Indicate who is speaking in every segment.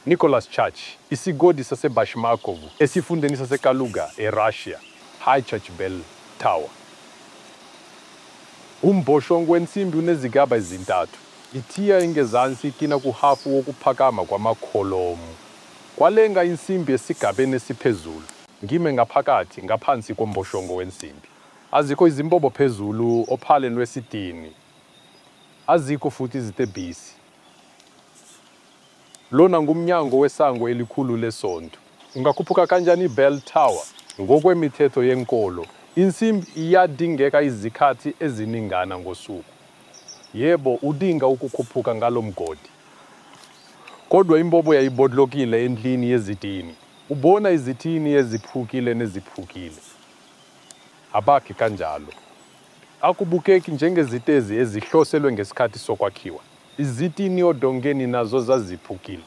Speaker 1: Nicholas Church, isigodi saseBashmakovo, esifundeni saseKaluga, eRussia. High Church Bell Tower. Umbhoshongo wensimbi unezigaba ezintathu. Ithiya engezansi iqina kuhhafu wokuphakama kwamakholomu. Kwalenga insimbi esigabeni esiphezulu. Ngime ngaphakathi ngaphansi komboshongo wensimbi. Azikho izimbobo phezulu ophaleni lwesitini. Azikho futhi izitebhisi. Lona ngumnyango wesango elikhulu lesonto. Ungakhuphuka kanjani i-bell tower? Ngokwemithetho yenkolo, insimbi iyadingeka izikhathi eziningana ngosuku. Yebo, udinga ukukhuphuka ngalo mgodi. Kodwa imbobo yayibhodlokile endlini yezitini. Ubona izitini eziphukile neziphukile. Abakhi kanjalo. Akubukeki njengezitezi ezihloselwe ngesikhathi sokwakhiwa. Izitini odongeni nazo zaziphukile.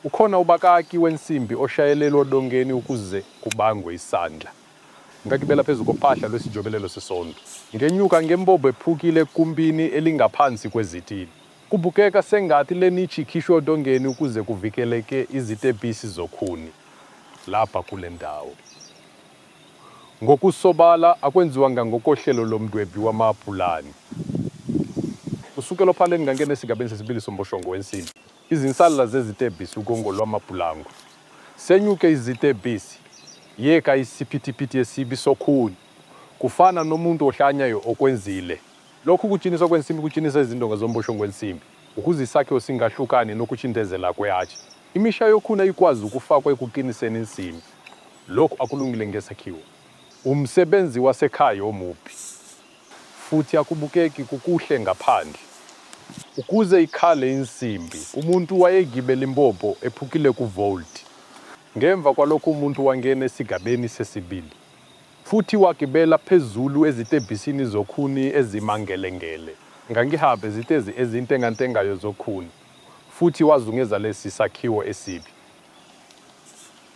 Speaker 1: Ukhona ubakaki wensimbi oshayelelwe odongeni ukuze kubangwe isandla. Ngagibela phezu kophahla lwesijobelelo sesonto. Ngenyuka ngembobo ephukile egumbini elingaphansi kwezitini. Kubukeka sengathi le niche ikhishwe odongeni ukuze kuvikeleke izitebhisi zokhuni. Lapha kule ndawo. Ngokusobala akwenziwanga ngokohlelo lomdwebi wamapulani. Kusukela ophaleni ngangena esigabeni sesibili somboshongo wensimbi. Izinsalela zezitebhisi ugongo lwamapulangwe. Senyuke izitebhisi, yeka isiphithiphithi esibi sokhuni! Kufana nomuntu ohlanyayo okwenzile. Lokhu kuqiniswa kwensimbi kuqinisa izindonga zomboshongo wensimbi ukuze isakhiwo singahlukani nokucindezela kwe-arch. Imisha yokhuni ayikwazi ukufakwa ekuqiniseni insimbi. Lokhu akulungile ngesakhiwo. Umsebenzi wasekhaya omubi. Futhi akubukeki kukuhle ngaphandle. Ukuze ikhale insimbi, umuntu wayegibela imbobo ephukile ku-vault. Ngemva kwalokho umuntu wangena esigabeni sesibili. Futhi wagibela phezulu ezitebhisini zokhuni ezimangelengele. Ngangihamba ezitezi ezintengantengayo zokhuni. Futhi wazungeza lesi sakhiwo esibi.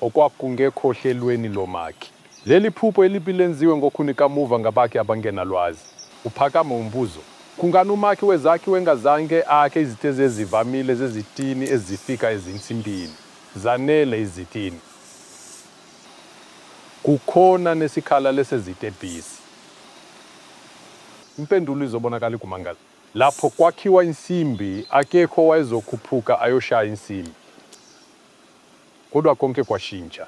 Speaker 1: Okwakungekho-hlelweni lomakhi. Leli phupho elibi lenziwe ngokhuni kamuva ngabakhi abangenalwazi. Kuphakama umbuzo, Kungani umakhi wezakhiwo engazange akhe izitezi ezivamile zezitini ezifika ezinsimbini? Zanele izitini. Kukhona nesikhala lesezitebhisi. Impendulo izobonakala ikumangaza. Lapho kwakhiwa insimbi, akekho owayezokhuphuka ayoshaya insimbi. Kodwa konke kwashintsha.